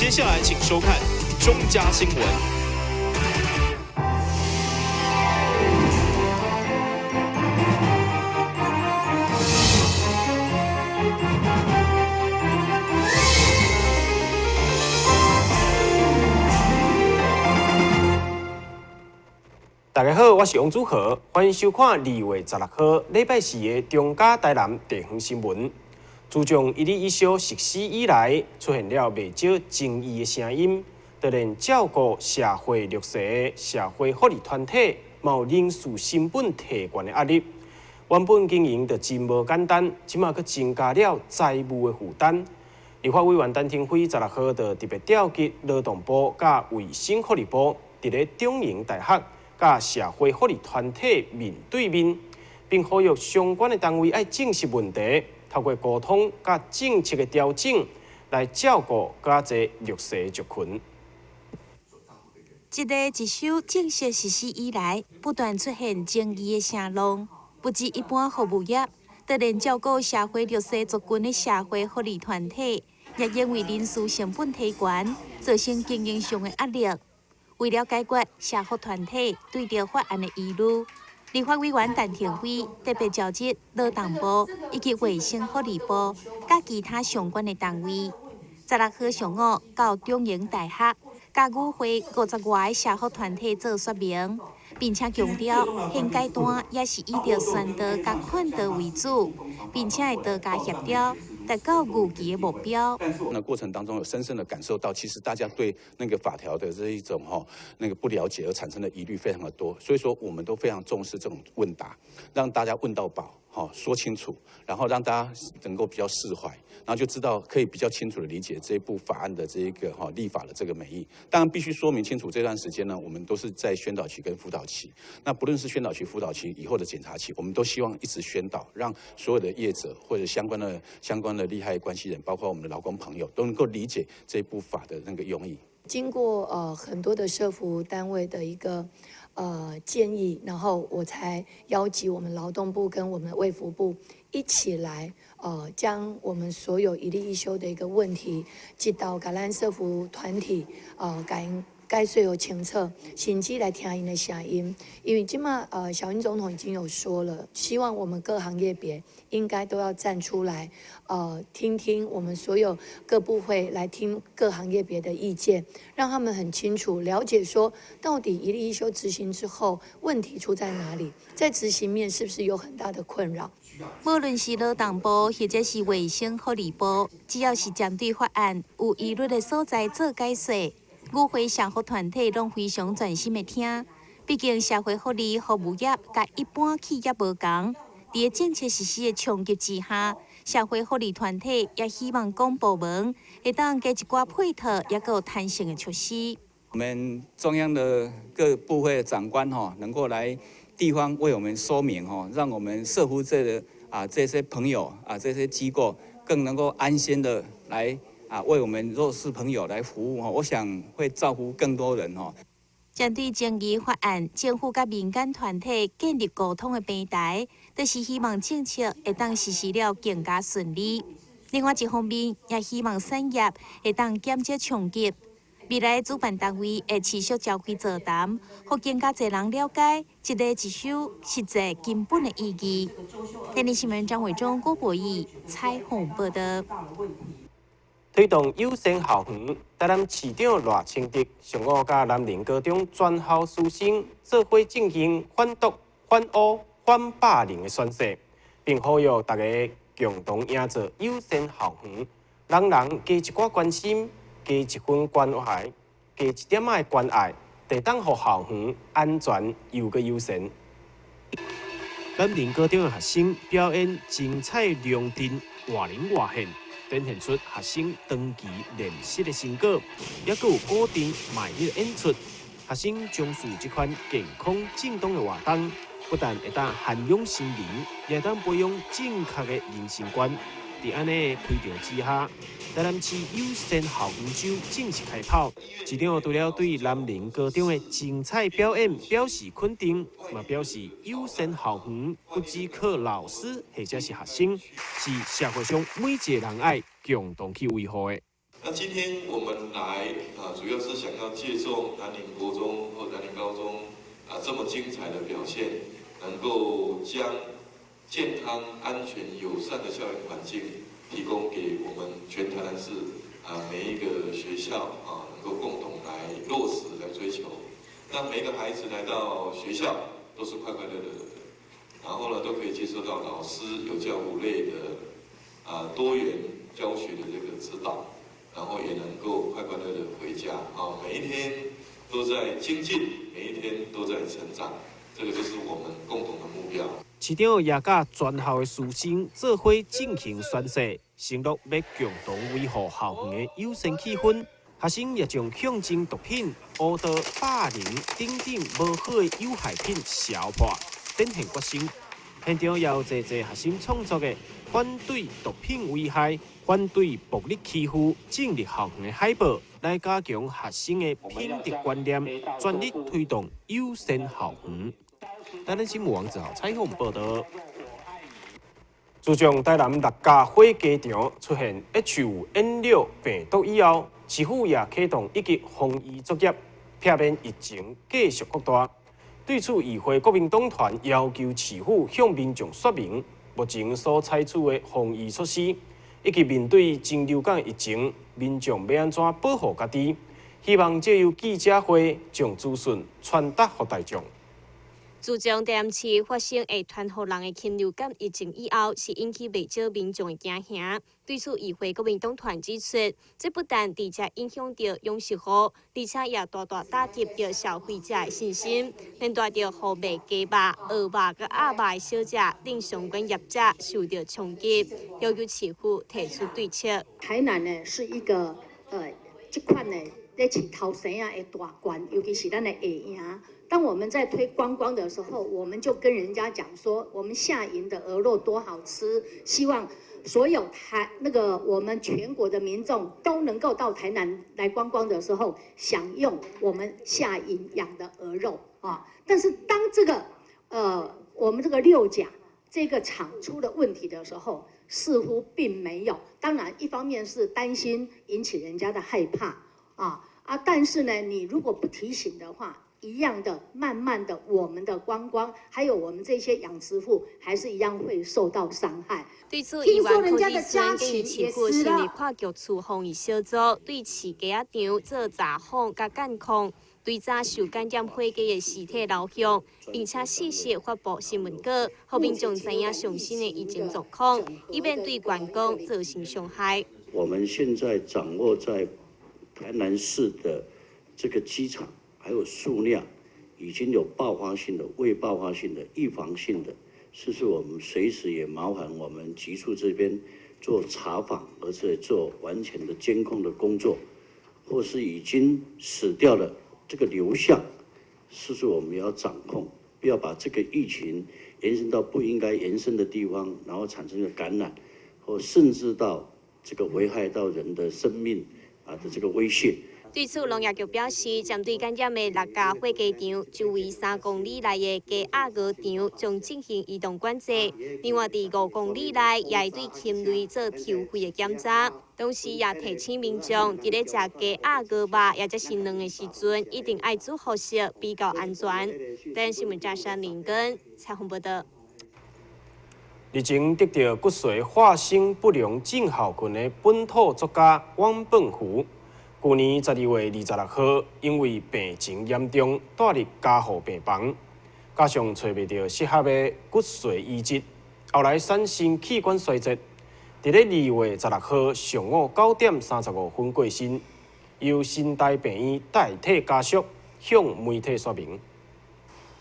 接下來請收看中嘉新聞。大家好，我是王祖豪，歡迎收看2月16號禮拜四的中嘉台南地方新聞。自從一例一休實施以來，出現了袂少爭議的聲音，就連照顧社會弱勢的社會福利團體，嘛有人事成本提懸的壓力。原本經營就真無簡單，這馬閣增加了財務的負擔。立法委員陳亭妃16號就特別調集勞動部佮衛生福利部，佇咧中營大學佮社會福利團體面對面，並呼籲相關的單位愛正視問題，透過溝通佮政策的調整，來照顧較濟弱勢族群。一例一休正式實施以來，不斷出現爭議的聲浪，不止一般服務業，就連照顧社會弱勢族群的社會福利團體，也因為人事成本提懸，造成經營上的壓力。為了解決社福團體對著法案的疑慮，立法委員陳亭妃特別召集勞動部以及衛生福利部佮其他相關的單位，16號上午到中營大學，佮與會50外个社福團體做說明，並且強調現階段也是以著宣導佮勸導為主，並且會多加協調，達到預期的目標。那過程當中有深深的感受到，其實大家對那個法條的這一種那個不了解而產生的疑慮非常的多，所以說我們都非常重視這種問答，讓大家問到飽，說清楚，然後讓大家能夠比較釋懷，然後就知道可以比較清楚的理解這一部法案的這一個立法的這個美意。當然必須說明清楚，這段時間呢，我們都是在宣導期跟輔導期。那不論是宣導期、輔導期以後的檢查期，我們都希望一直宣導，讓所有的業者或者相關的利害關係人，包括我們的勞工朋友，都能夠理解這部法的那個用意。經過很多的社福單位的一個建議，然後我才邀集我們勞動部跟我們衛福部一起來，將我們所有一例一休的一個問題，一道共咱社福團體共解說予清楚，甚至來聽𪜶的聲音。因為這馬小英總統已經有說了，希望我們各行業別應該都要站出來，聽聽我們所有各部會來聽各行業別的意見，讓他們很清楚了解說，到底一例一休執行之後問題出在哪裡，在執行面是不是有很大的困擾？無論是勞動部或者是衛生福利部，只要是針對法案有疑慮的所在做解說，與會社福團體攏非常專心的聽。畢竟社會福利服務業佮一般企業無仝，佇咧政策實施的衝擊之下，社會福利團體也希望公部門會當加一寡配套，抑閣有彈性的措施。我們中央的各部會長官能夠來地方為我們說明讓我們社福界的這些朋友這些機構更能夠安心的來為我們弱勢朋友來服務，我想會造福更多人。針對爭議法案，政府佮民間團體建立溝通的平台，就是希望政策會當實施了更加順利。另外一方面，也希望產業會當減少衝擊。未來主辦單位會持續召開座談，予更加濟人了解一例一休實際根本的意義。電視新聞張偉忠、郭博義採訪報導。推動友善校園，台南市長賴清德上午佮南寧高中全校師生做伙進行反毒、反烏、反霸凌的宣誓，並呼籲大家共同營造友善校園，人人加一寡關心，加一分關懷，加一點仔的關愛，就會當予校園安全又閣友善。南寧高中的學生表演精彩龍陣，活靈活現，展現出學生長期練習的成果，抑閣有固定賣力演出。學生重視這款健康正當的活動，不但會當涵養心靈，也會當培養正確的人生觀。佇按呢推動之下，台南市友善校園週正式開跑。市長除了對南寧高中的精彩表演表示肯定，嘛表示友善校園不只靠老師或者是學生，是社會上每一個人愛共同去維護的。那今天我們來啊，主要是想要借重南寧國中或南寧高中啊這麼精彩的表現，能夠將健康、安全、友善的校園環境提供給我們全台南市啊每一個學校啊，能夠共同來落實來追求。讓每一個孩子來到學校都是快快樂樂的，然後呢都可以接受到老師有教無類的啊多元教學的這個指導。然後也能夠快快樂樂回家啊！每一天都在精進，每一天都在成長，這個就是我們共同的目標。市長也佮全校的師生做伙進行宣誓，承諾欲共同維護校園的友善氣氛。學生也將象徵毒品、烏道、霸凌等等無好的有害品燒破，展現決心。現場也有濟濟學生創作的反對毒品危害、反對暴力欺負、進入校園的海報，來加強學生的品德觀念，全力推動友善校園。台南新聞王子豪採訪報道。自從台南六甲火雞場出現 H5N6 病毒以後，市府也啟動一級防疫作業，避免疫情繼續擴大。對此，議會國民黨團要求市府向民眾說明目前所採取的防疫措施，以及面對禽流感疫情，民眾欲按怎保護家己？希望藉由記者會將資訊傳達予大眾。自從台南市發生會傳予人的禽流感疫情以後，是引起袂少民眾的驚嚇。對此，議會國民黨團指出，這不但直接影響著養殖戶，而且也大大打擊著消費者的信心，連帶著予賣雞肉、鵝肉佮鴨肉的小食等相關業者受著衝擊，要求市府提出對策。台南呢是一個這款呢咧飼頭生仔的大縣，尤其是咱的下營。當我們在推觀光的時候，我們就跟人家講說，我們下營的鵝肉多好吃，希望所有台那個我們全國的民眾都能夠到台南來觀光的時候，享用我們下營養的鵝肉啊。但是當這個我們這個六甲這個廠出了問題的時候，似乎並沒有。當然，一方面是擔心引起人家的害怕啊，但是呢，你如果不提醒的話，一樣的，慢慢的，我們的觀光，還有我們這些養殖戶，還是一樣會受到傷害。對此，議員柯志孫建議市府成立跨局廚防疫小組，對飼雞仔場做查訪佮監控，追查受感染火雞的屍體流向，並且適時發布新聞稿，予民眾知影上新的疫情狀況，以免對觀光造成傷害。我們現在掌握在台南市的這個雞場。還有數量已經有爆發性的、未爆發性的、預防性的，是是我們隨時也麻煩我們疾處這邊做查訪，而且做完全的監控的工作，或是已經死掉了這個流向，是是我們要掌控，不要把這個疫情延伸到不應該延伸的地方，然後產生個感染，或甚至到這個危害到人的生命啊的這個威脅。對此，農業局表示，針對感染的六家火雞場周圍3公里內的雞鴨鵝場將進行移動管制。另外，佇5公里內也會對禽類做抽血的檢查。同時，也提醒民眾，佇咧食雞鴨鵝肉，抑者是卵的時陣，一定愛煮予熟，比較安全。台灣新聞張山林根採訪報道。日前得著骨髓化生不良症候群的本土作家王本福，舊年12月26號，因為病情嚴重，蹛入加護病房，加上揣袂著適合的骨髓移植，後來產生器官衰竭。佇咧2月16號上午9點35分過身，由新大病院代替家屬向媒體說明。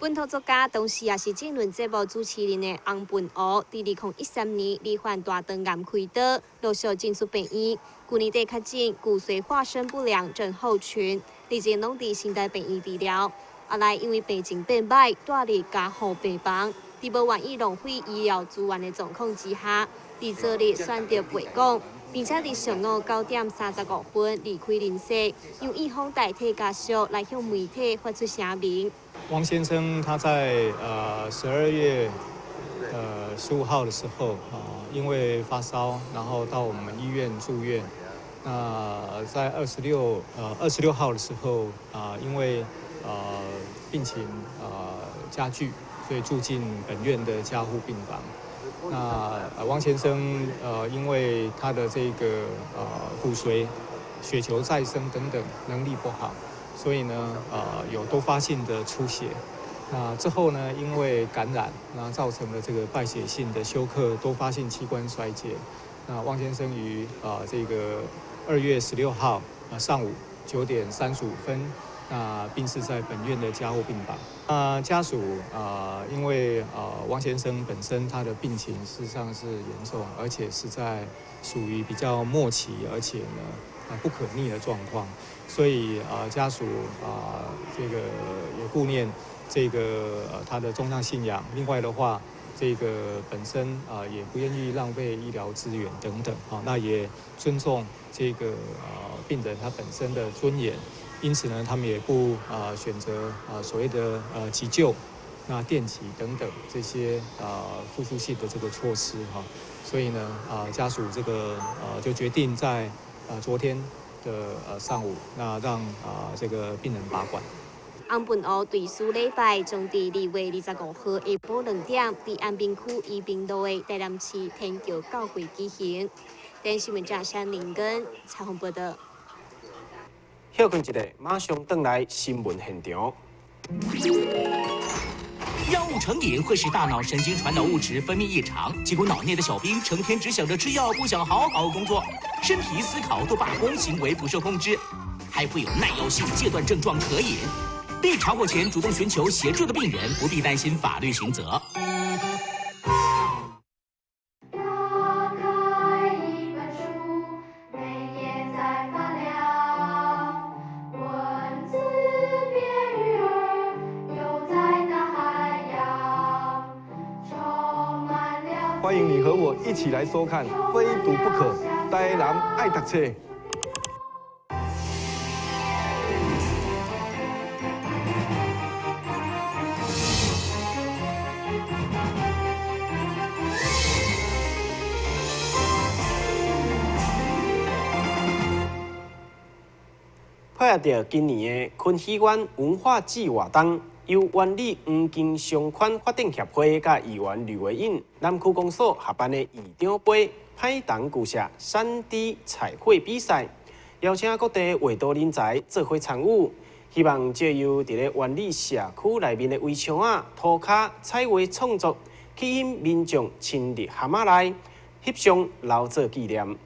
本土作家，同時也是政論節目主持人的翁文湖，佇2013年罹患大腸癌開刀，陸續進出病院。舊年底確診骨髓化生不良症候群，日前攏佇新大病院治療。後來因為病情變歹，蹛入加護病房。佇無願意浪費醫療資源的狀況之下，佇昨日選擇袂講，並且佇上午9點35分離開人世，由院方代替家屬來向媒體發出聲明。汪先生他在12月15號的時候啊，因為發燒，然後到我們醫院住院。那在26號的時候啊，因為病情加劇，所以住進本院的加護病房。那汪先生因為他的這個骨髓、血球再生等等能力不好，所以呢有多發性的出血。那之後呢，因為感染，那造成了這個敗血性的休克、多發性器官衰竭。那汪先生於這個2月16號上午9點35分，那病逝在本院的加護病房。那家屬因為汪先生本身他的病情事實上是嚴重，而且是在屬於比較末期，而且呢不可逆的狀況，所以家屬這個也顧念這個他的宗教信仰。另外的話，這個本身也不願意浪費醫療資源等等啊，那也尊重這個病人他本身的尊嚴，因此呢，他們也不選擇所謂的急救、那電擊等等這些復甦性的這個措施哈，所以呢家屬這個就決定在昨天的上午，那讓這個病人拔管。翁文湖追思禮拜將佇2月25號下晡2點，佇安平區宜賓路的台南市天橋教會舉行。電視記者陳林根採訪報道。歇睏一下，馬上轉來新聞現場。藥物成癮會使大腦神經傳導物質分泌異常，結果腦內的小兵成天只想着吃藥，不想好好工作，身體思考都罷工，行為不受控制，還會有耐藥性戒斷症狀可飲。被查獲前主動尋求協助的病人，不必擔心法律刑責。打開一本書，每頁在發亮，文字變魚兒，游在大海洋，充滿了。歡迎你和我一起來收看《非讀不可》，台南愛讀冊。配合著今年的昆喜灣文化節活動，由灣里黃金商圈發展協會佮議員呂維穎南區公所合辦的議長盃歹重舊社3D 彩繪比賽，邀請各地畫圖人才做伙參與，希望藉由佇咧灣里社區內面的圍牆仔、塗跤彩畫創作，吸引民眾深入巷仔內翕相留作紀念。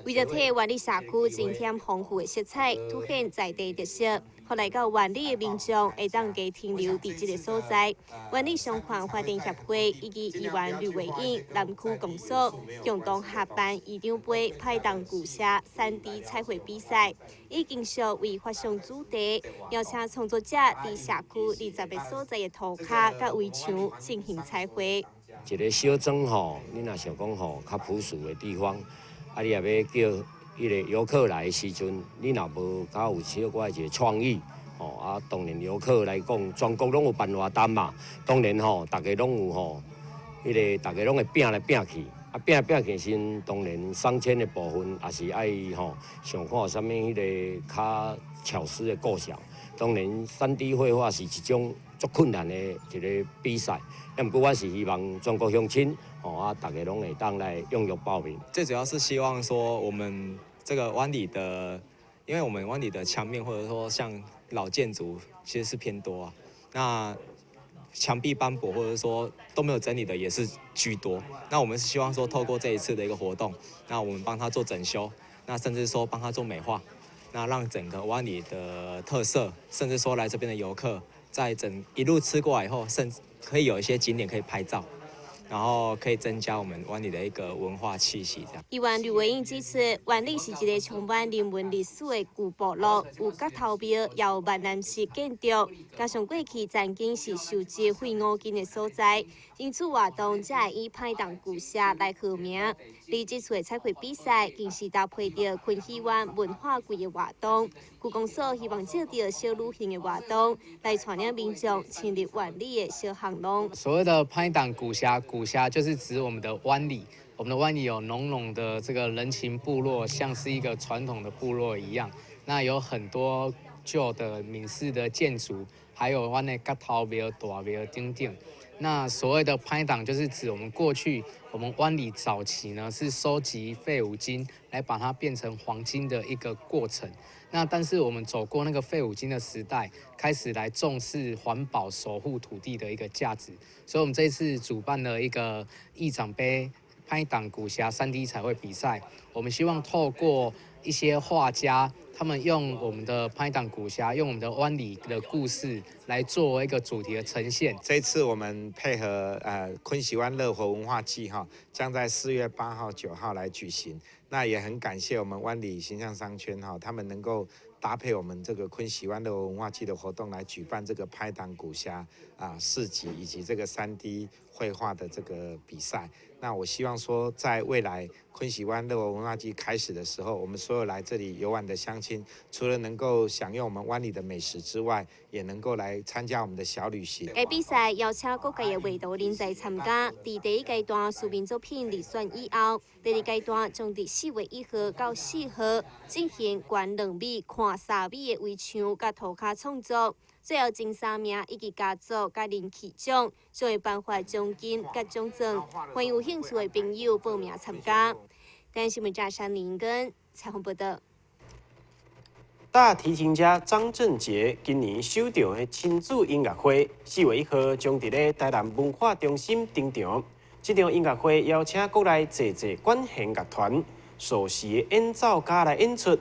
為著替灣里社區增添豐富的色彩，凸顯在地特色，予來到灣里的民眾會當加停留佇這个所在。灣里商圈發展協會以及議員呂維穎南區公所共同合辦議長盃歹重舊社3D 彩繪比賽，以金屬為發想主題，邀請創作者佇社區20个所在的塗跤佮圍牆進行彩繪。一个小莊吼，你若想講吼，較樸素的地方。啊！你若欲叫彼个遊客來的時陣，你若無較有小可一个創意，吼啊！當然遊客來講，全國攏有辦活動嘛。當然吼，逐家攏有吼，彼个逐家攏會拼來拼去，啊拼來拼去時陣，當然商圈的部分也是愛吼想看有啥物彼个較巧思的構想。當然，3D 繪畫是一種足困難的一个比賽，啊，毋過我是希望全國鄉親。哦啊，大家攏會當來踴躍報名。最主要是希望說，我們這個灣里的，因為我們灣里的牆面或者說像老建築，其實是偏多啊。那牆壁斑駁或者說都沒有整理的也是居多。那我們是希望說，透過這一次的一個活動，那我們幫他做整修，那甚至說幫他做美化，那讓整個灣里的特色，甚至說來這邊的遊客，在整一路吃過來以後，甚至可以有一些景點可以拍照。然後可以增加我們灣里的一個文化氣息。這樣。議員呂維穎指出，灣里是一个充滿人文歷史的舊部落，有角頭廟，也有閩南式建築，加上過去曾經是收集廢五金的所在，因此活動才會以歹重舊社來號名。而這次的彩繪比賽，更是搭配著昆喜灣文化季的活動。區公所希望藉著小旅行的活動，來帶領民眾深入灣里的小巷弄。所謂的歹重舊社，古社就是指我們的灣里，我們的灣里有濃濃的這個人情部落，像是一個傳統的部落一樣。那有很多舊的閩式的建築，還有阮的角頭廟、大廟等等。那所謂的拍檔，就是指我們過去我們灣里早期呢，是收集廢五金來把它變成黃金的一個過程。那但是我們走過那個廢五金的時代，開始來重視環保、守護土地的一個價值。所以，我們這次主辦了一個議長杯拍檔古匣 3D 彩繪比賽。我們希望透過一些畫家，他們用我們的拍檔古匣，用我們的灣里的故事來作為一個主題的呈現。這次我們配合鯤鯓灣樂活文化季哈，將在4月8號、9號來舉行。那也很感謝我們灣里形象商圈哈，他們能夠搭配我們這個鯤鯓灣樂活文化季的活動來舉辦這個拍檔古匣啊市集以及這個 3D 繪畫的這個比賽。那我希望說，在未來鯤鯓灣樂活文化季開始的時候，我們所有來這裡遊玩的鄉親，除了能夠享用我們灣里的美食之外，也能夠來參加我們的小旅行。該比賽邀請各界的畫圖人才參加。佇第一階段書面作品遴選以後，第二階段將佇4月1號到4號進行懸2米、寬3米的圍牆佮塗跤創作。最後前三名以及佳作佮人氣獎，將會頒發獎金佮獎狀。歡迎有興趣的朋友報名參加。台灣新聞記者林根採訪報道。大提琴家張振傑今年首場的親子音樂會，4月1號將佇咧台南文化中心登場。這場音樂會邀請國內濟濟管弦樂團、首席演奏家來演出，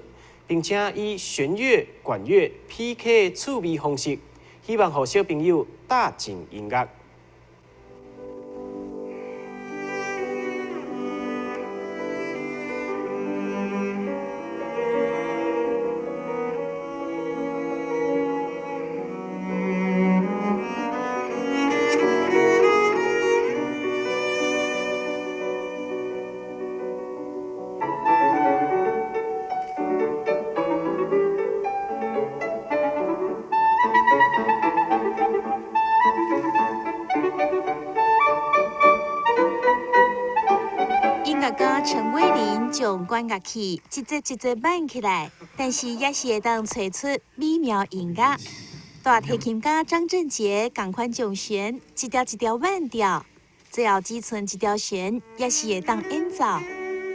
並且以弦樂、管樂 PK 的趣味方式，希望予小朋友踏進音樂。音樂家陳偉林將管樂器一節一節挽起來，但是也是會當揣出美妙音樂。大提琴家張振傑仝款將弦一條一條挽掉，最後只賰一條弦，也是會當演奏。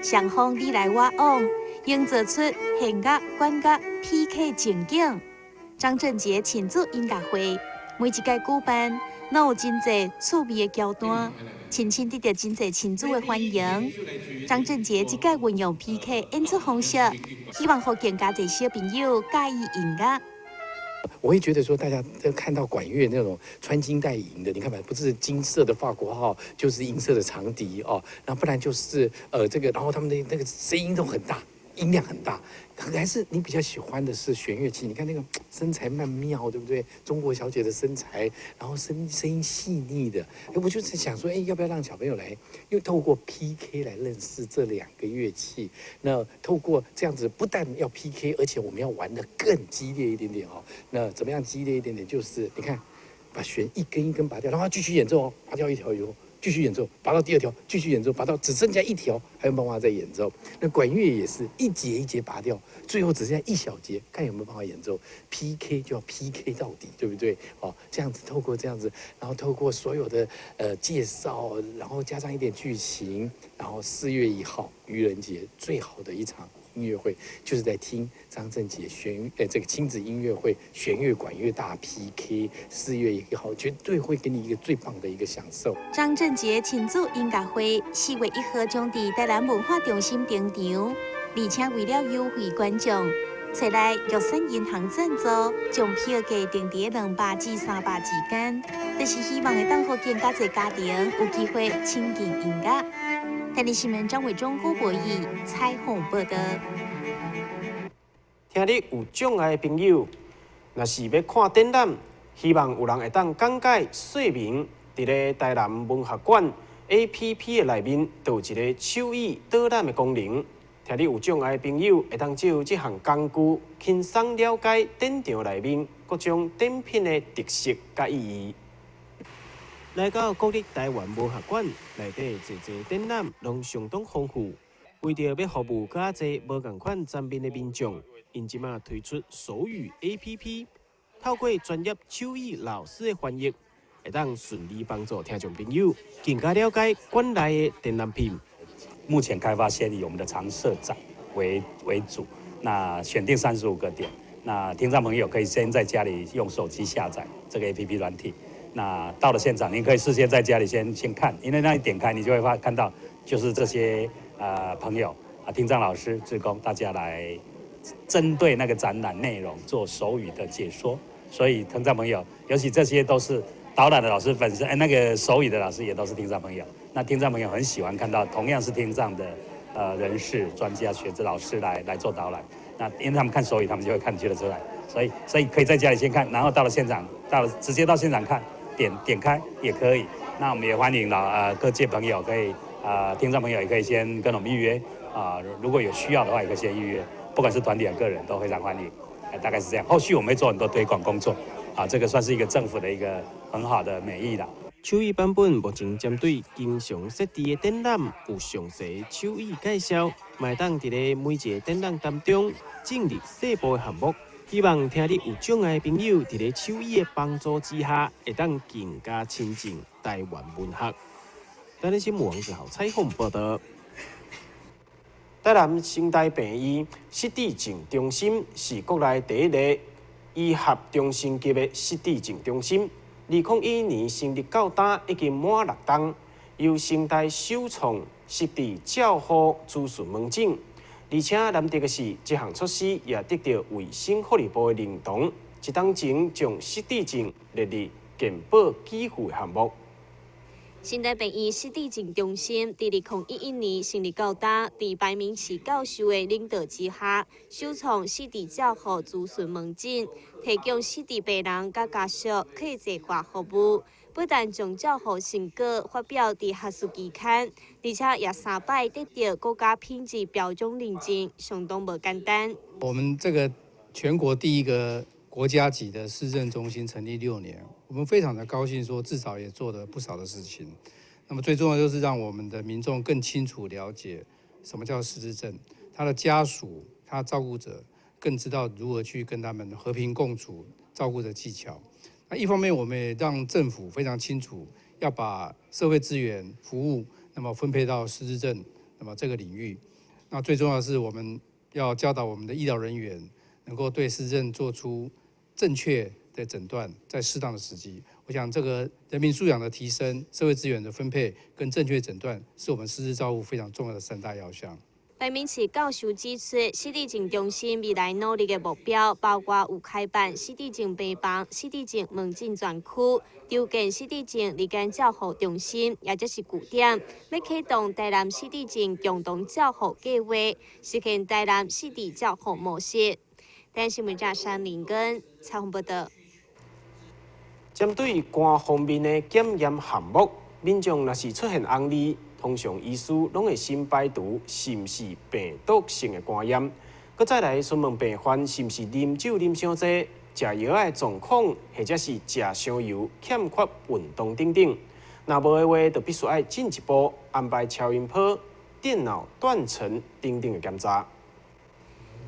雙方你來我往，營造出弦樂、管樂 PK 情景。張振傑親子音樂會，每一屆舉辦，攏有真濟趣味的橋段，深深得著真濟親子的歡迎。張振傑這屆運用 PK 演出方式，希望予更加濟小朋友佮意音樂。我會覺得說，大家都看到管樂那種穿金戴銀的，你看嘛，不是金色的法國號，就是銀色的長笛哦，那不然就是這個，然後他們的那個聲音都很大，音量很大。還是你比較喜歡的是弦樂器？你看那個身材曼妙，對不對？中國小姐的身材，然後聲音細膩的。我就是想說，要不要讓小朋友來，又透過 PK 來認識這兩個樂器？那透過這樣子，不但要 PK，而且我們要玩得更激烈一點點哦。那怎麼樣激烈一點點？就是你看，把弦一根一根拔掉，然後繼續演奏哦，拔掉一條以後。繼續演奏，拔到第二條，繼續演奏，拔到只剩下一條，還有辦法再演奏。那管樂也是一節一節拔掉，最後只剩下一小節，看有沒有辦法演奏。PK 就要 PK 到底，對不對？哦，這樣子透過這樣子，然後透過所有的介紹，然後加上一點劇情，然後4月1號愚人節最好的一場音樂會，就是在聽張振傑弦這個親子音樂會弦樂管樂大 PK。4月1號絕對會給你一個最棒的一個享受。張振傑親子音樂會4月1號將佇台南文化中心登場，而且為了優惠觀眾，揣來玉山銀行贊助，將票價定佇200至300之間，就是希望會當予更加濟家庭有機會親近音樂。台視新聞張偉忠、郭博義採訪報道。聽力有障礙的朋友，若是欲看展覽，希望有人會當講解說明。佇咧台南文學館 APP 的內面，就有一個手語導覽的功能。聽力有障礙的朋友會當藉由這項工具，輕鬆了解展場內面各種展品的特色佮意義。來到國立臺灣文學館內底，濟濟展覽攏相當豐富。為著欲服務閣較濟無仝款層面的民眾，𪜶這馬推出手語 APP，透過專業手語老師的翻譯，會當順利幫助聽眾朋友更加了解館內的展覽品。目前開發先以我們的常設展為主，那選定35個點，那聽障朋友可以先在家裡用手機下載這個 APP 軟體。那到了現場，您可以事先在家裡先看，因為那一點開，你就會看到，就是這些朋友啊，聽障老師、志工，大家來針對那個展覽內容做手語的解說。所以聽障朋友，尤其這些都是導覽的老師本身，哎，那個手語的老師也都是聽障朋友。那聽障朋友很喜歡看到同樣是聽障的人士、專家學者、老師來做導覽。那因為他們看手語，他們就會看覺得出來。所以可以在家裡先看，然後到了現場，到了直接到現場看。點開也可以，那我們也歡迎各界朋友可以聽障朋友也可以先跟我們預約啊，如果有需要的話，也可以先預約，不管是團體還是個人都非常歡迎，大概是這樣。後續我們會做很多推廣工作，啊，這個算是一個政府的一個很好的美意啦。手語版本目前針對經常設置的展覽有詳細手語介紹，嘛會當佇咧每一个展覽當中進入細部的項目。希望聽力有障礙的朋友，佇咧手語的幫助之下，會當更加親近臺灣文學。台南新聞王子豪採訪報導。台南成大病院失智症中心是國內第一个醫學中心級的失智症中心。2011年成立到今已經滿6冬，由成大首創失智照護諮詢門診。而且難得的是，這項措施也得到衛生福利部的認同，一冬前將失智症列入健保給付的項目。成大病院失智症中心，佇2011年成立到今，佇白明奇教授的領導之下，首創失智照護諮詢門診，提供失智病人佮家屬客製化服務。不但將照護成果發表佇學術期刊，而且也三擺得到國家品質標準認證，相當無簡單。我們這個全國第一個國家級的失智症中心成立6年，我們非常的高興，說至少也做了不少的事情。那麼最重要就是讓我們的民眾更清楚了解什麼叫失智症，他的家屬、他照顧者更知道如何去跟他們和平共處、照顧的技巧。那一方面，我們也讓政府非常清楚，要把社會資源服務，那麼分配到失智症那麼這個領域。那最重要的是，我們要教導我們的醫療人員，能夠對失智症做出正確的診斷，在適當的時機。我想，這個人民素養的提升、社會資源的分配跟正確診斷，是我們失智照護非常重要的三大要項。白明奇教授指出，失智症中心未來努力的目標，包括有開辦失智症病房、失智症門診專區，籌建失智症日間照護中心，也就是據點，欲啟動台南失智症共同照護計畫，實現台南失智照護模式。台新聞記者山林根採訪報導。針對肝方面的檢驗項目，民眾若是出現紅字，通常醫師攏會先排除是毋是病毒性的肝炎，閣再來詢問病患是毋是啉酒啉傷濟、食藥的狀況，或者是食傷油、欠缺運動等等。若無的話，就必須愛進一步安排超音波、電腦斷層等等的檢查。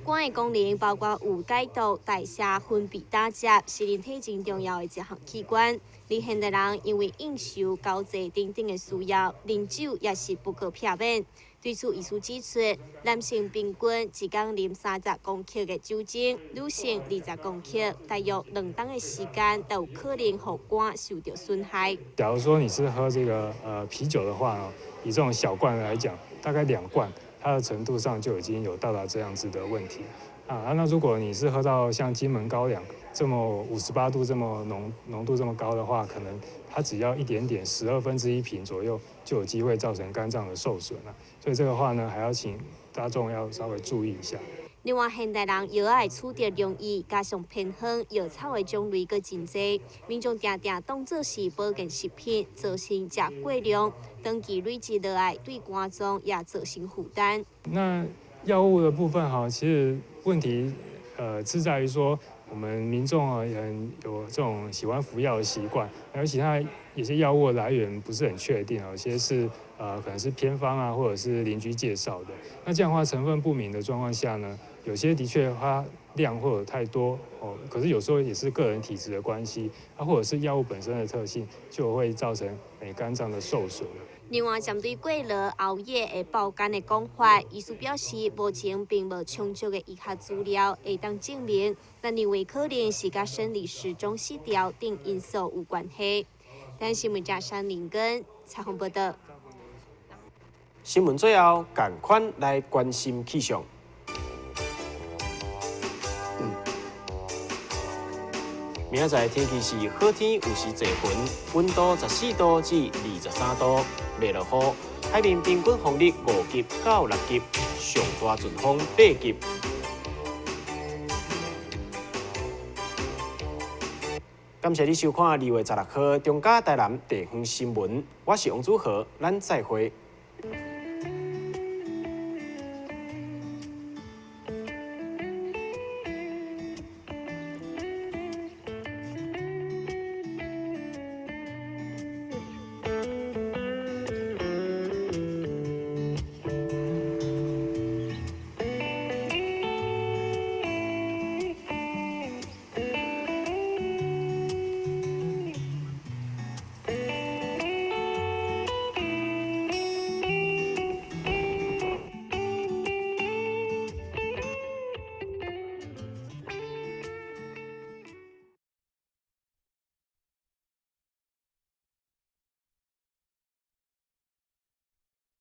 肝的功能包括有解毒、代謝、分泌、膽汁，是人體真重要的一項器官。而現代人因為應酬、交際等等的需要，啉酒也是不可避免。對此，醫師指出，男性平均一工啉30公克的酒精，女性20公克，大約2冬的時間都有可能予肝受著損害。假如說你是喝這個啤酒的話，以這種小罐來講，大概2罐，它的程度上就已經有到達這樣子的問題啊。那如果你是喝到像金門高粱這麼58度這麼濃度這麼高的話，可能它只要一點點1/12瓶左右，就有機會造成肝臟的受損了。所以這個話呢，還要請大眾要稍微注意一下。另外，現代人藥仔取得容易，加上偏方藥草的種類閣真濟，民眾定定當做是保健食品，造成食過量，長期累積落來，對肝臟也造成負擔。那藥物的部分哈，其實問題是在於說，我們民眾啊，也很有這種喜歡服藥的習慣，尤其他有些藥物的來源不是很確定，有些是可能是偏方啊，或者是鄰居介紹的。那這樣的話成分不明的狀況下呢，有些的確它量會有太多哦，可是有時候也是個人體質的關係，啊，或者是藥物本身的特性，就會造成肝臟的受損。另外，針對過勞熬夜會爆肝的講法，醫師表示，目前並無充足的醫學資料會當證明，但認為可能是佮生理時鐘失調等因素有關係。台視新聞記者林根採訪報道。新聞最後，趕快來關心氣象。明仔載天氣是好天，有時濟雲，溫度14度至23度，袂落雨。海面平均風力5級到6級，上大陣風8級。感謝你收看2月16號中嘉台南地方新聞，我是王祖豪，咱再會。